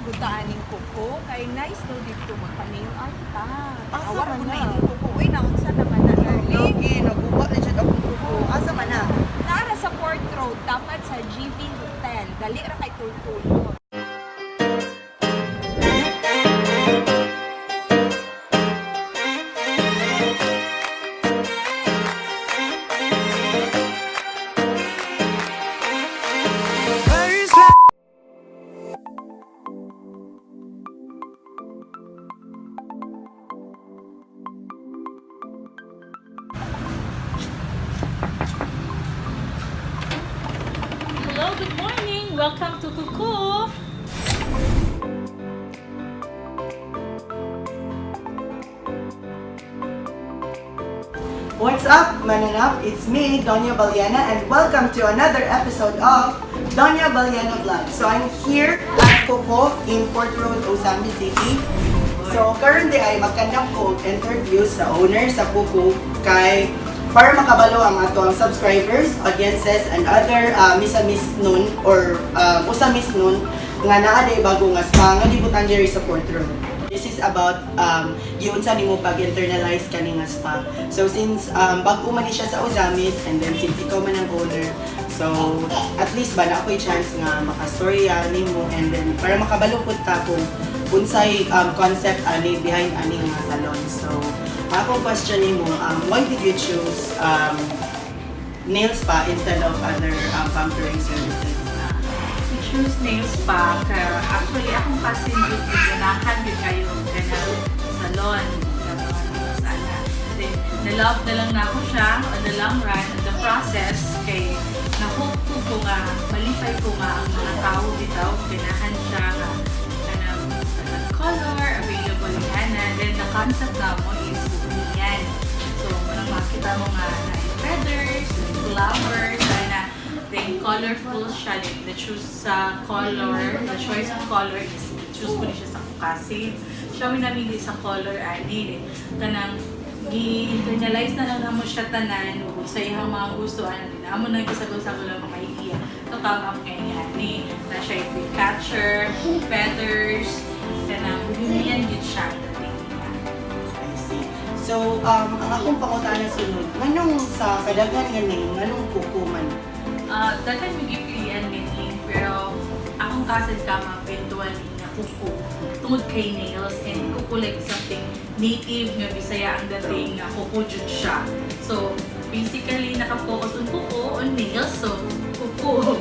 Ta aning Kuko kay nice no dito, magpa-nail art ta. Asa Awar man ko na na? Imong kuko. Uy, naunsa naman na, darling? Lagi, naguba na siya akong kuko. Asa man na? Nara sa Port Road, dapat sa GV Hotel. Dali ra kay tultulo. Hello, good morning. Welcome to Kuku. What's up, Mananap? It's me, Doña Baliana, and welcome to another episode of Doña Baliana Vlog. So I'm here at Coco in Port Road, Ozamiz City. So karon diay mag-conduct ko og interview sa owner sa Coco kay para makabalo ang ato ang subscribers, audiences, and other misa-miss nun or usa-miss nun nga naa day bago nga spa nga gibutan diri sa Port Road. This is about giunsa nimo pag-internalize kani nga spa. So since bag-o man ni siya sa Ozamis and then since ikaw man ang owner, so at least ba na ako'y chance nga makastorya nimo and then para makabalo pud ta kung unsay concept ani behind ani nga salon. So akong question nimo, why did you choose nail spa instead of other pampering services? We choose nail spa. Kaya actually, akong cousin jud ganahan jud kayo kanang salon nga mga nails ana. Then, na-love na lang na ako siya on the long run, on the process, kay na-hope ko nga, malipay ko nga ang mga tao bitaw, ganahan siya nga kanang kanang color, available ana. Then, the concept na mo is yan. So, parang makita mo nga na feathers, flowers, na then colorful siya. Like, the choose sa color, the choice of color is choose ko ni siya sa cousin. Siya may namili sa color ani. Like, kanang gi-internalize na lang namo siya tanan ug sa iyang mga gusto ano din amo na gisagol-sagol ang mga idea to come up kay ani na siya yung catcher feathers, kanang bohemian gyud siya ang dating niya. I see. So, ang akong pangutana sunod, nganong sa kadaghan nga name, nganong kuko man? Ah, daghan may gipilian nga name, pero akong cousin kama eventually nga kuko tungod kay nails, and kuko like something native nga Bisaya ang dating nga kuko jud siya. So basically naka-focus on kuko, on nails, so kuko.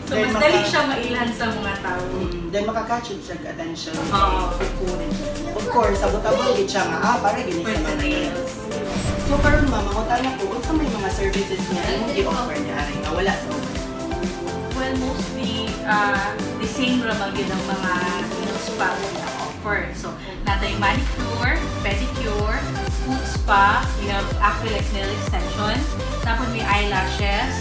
So Then mas dali siya mailhan sa mga tao. Then makakatch siya og attention kay Oo. Kuko rin. Of course, sabot-abot gid siya nga, ah, para gini For sa sa mga nails. nails. So, karon ma'am, mangutana ko, unsa may mga services nga imong gi-offer niya ari nga wala sa uban? Well, mostly, the same ra man gyud ang mga nail spa na offer. So, natay manicure, pedicure, foot spa, we have acrylic nail extensions, tapos may eyelashes,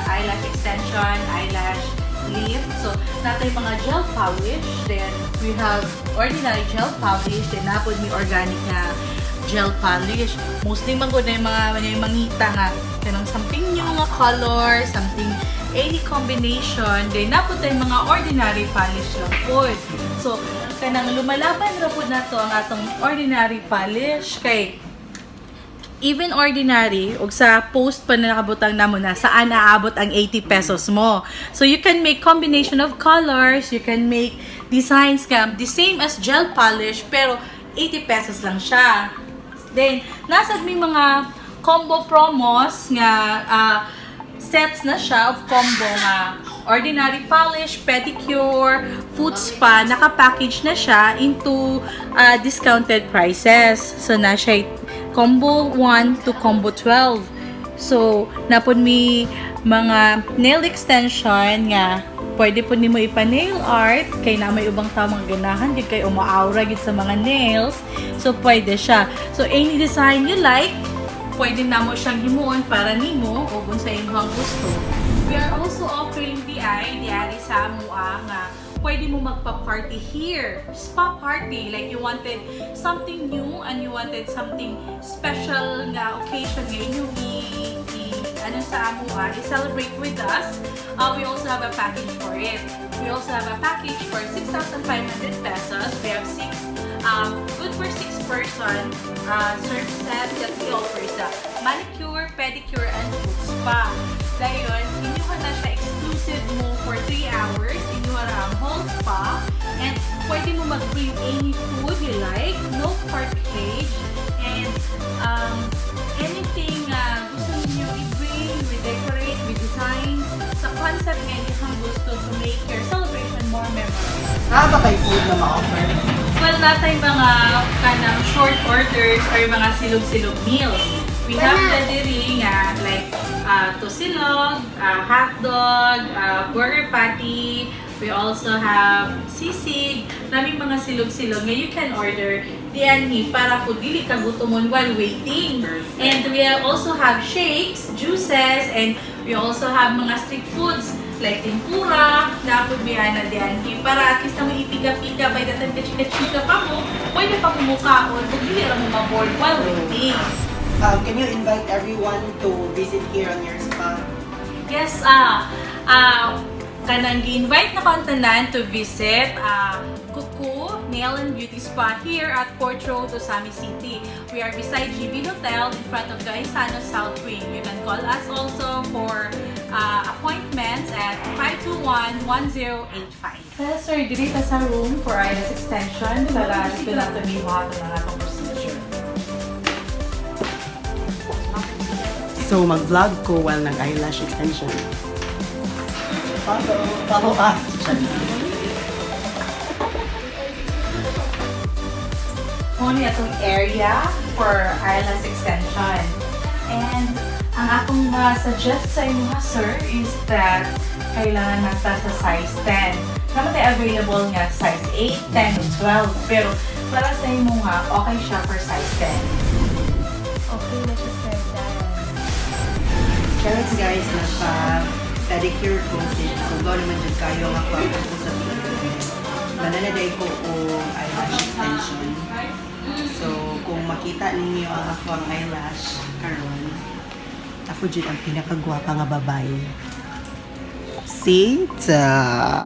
eyelash extension, eyelash lift. So, natay mga gel polish, then we have ordinary gel polish, then napod may organic na gel polish. Mostly man gud na yung mga yung mangita nga kanang something new nga color, something any combination, then napod tayo mga ordinary polish lang pod. So, kanang lumalaban ra pod nato ang atong ordinary polish kay even ordinary ug sa post pa na nakabutang namo na saan aabot ang 80 pesos mo. So you can make combination of colors, you can make designs ka the same as gel polish pero 80 pesos lang siya. Then nasa may mga combo promos nga sets na siya of combo nga ordinary polish, pedicure, foot spa, naka-package na siya into discounted prices. So na siya combo 1 to combo 12. So, napod mi mga nail extension nga pwede po nimo ipa-nail art kay na may ubang tao mga ganahan gid kay uma-aura gid sa mga nails. So, pwede siya. So, any design you like, pwede na mo siyang himuon para nimo o kung sa imong gusto. We are also offering DI, diari sa amua nga pwede mo magpa-party here. Spa party. Like you wanted something new and you wanted something special nga occasion nga inyong i ano sa amua, i-celebrate with us. We also have a package for it. We also have a package for ₱6,500. We have six, good for six person service set that we offer sa manicure, pedicure, and foot spa. Dayon, inyo na siya exclusive mo for 3 hours. Inyo ra ang whole spa. And pwede mo mag-bring any food you like, no pork cage, and anything gusto niyo i-bring, we decorate, we design sa concept nga inyong gusto to make your celebration more memorable. Naa ba kay food na ma-offer? Well, naa tay mga kanang short orders or mga silog-silog meals. We have the diri nga like tosilog, hotdog, burger patty. We also have sisig. Naming mga silog-silog nga you can order dianhi para kung dili ka gutomon while waiting. And we also have shakes, juices, and we also have mga street foods like tempura, naa pod mi ana dianhi para at least na mo ipika-pika by the time ka chika-chika pa mo, pwede pa mo mukaon kung dili ra mo ma-bored while waiting. Can you invite everyone to visit here on your spa? Yes, kanang gi-invite na ko ang tanan to visit Kuku Nail and Beauty Spa here at Port Road, Ozamiz City. We are beside GB Hotel in front of Gaisano South Wing. You can call us also for appointments at 521-1085. Well, sir, diri ta sa room for eyelash extension para dito na ito may na atong procedure. So, mag-vlog ko while nag-eyelash extension. Follow, follow us. Only atong area for eyelash extension. And ang akong ma-suggest sa inyo, sir, is that kailangan nata sa size 10. Naa man tay available nga size 8, 10, o 12. Pero para sa imo nga, okay siya for size 10. Okay na siya, Sir Dan. Karon guys, naka pedicure ko sis. So, go naman dyan kayo nga kuha ko sa pedicure. Mananaday ko og eyelash extension. So, kung makita ninyo ang akong eyelash karon, ako dyan ang pinakagwapa nga babae. See? Ta!